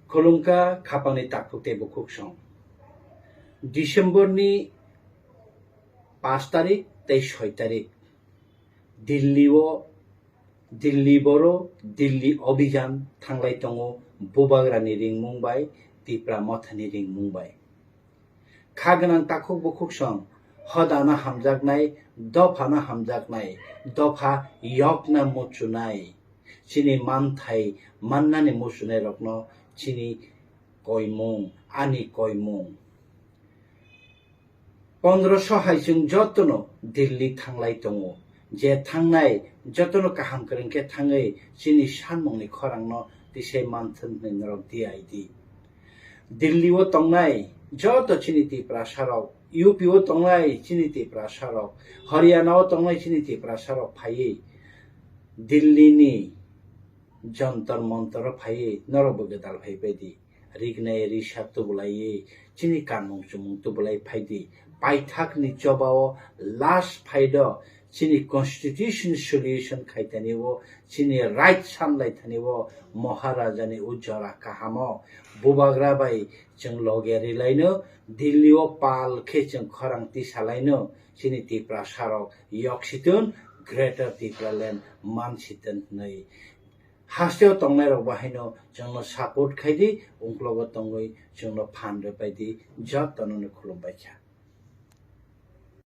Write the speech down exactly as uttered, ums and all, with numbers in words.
Khulumkha khapangni takhuk tei bukhuk song. December ni paanch tarik tei soi tarik Delhi o, Delhi boro Delhi Abhijan thanglai tongo Bubagrani ringmung bai, Tipra Mothani ringmung bai. Kha gwnang takhuk bukhuk song, hodano hamjaknai, dophano hamjaknai, dopha yokna muchunai, chini manthai mannani muchunai rokno chini koimung, ani koimung. Pondroso hai chwng jotono Delhi thanglai tongo. Je thangnai jotono kaham kwrwng khe thangwi chini sanmungni khorangno tisai manthun hwnwi norok D I D. Delhi o tongnai joto chini Tiprasa rok, U P o tongnai chini Tiprasa rok, Haryana o tongnai chini Tiprasa rok phaiwi Delhi ni Jantar Mantar o phaiwi norok bo gwdal phai pai di. Rignai risa tubulaiwi chini kanmung chumung tubulai phai di. Paithakni choba o last fight o chini constitution solution khaithani o, chini right sanlaithani o, Maharaja ni o jora kaham o Bubagra bai chwng loge rilaino, Delhi o pal khe chwng khorang tisalaino, chini Tiprasa rok yoksitun, Greater Tipraland mansitun hwnwi. Hasteo tongnai rok bo haino chwngno support khai di, ungklogo tongwi chwngno phan rwpai di, jotono no khulumbai kha.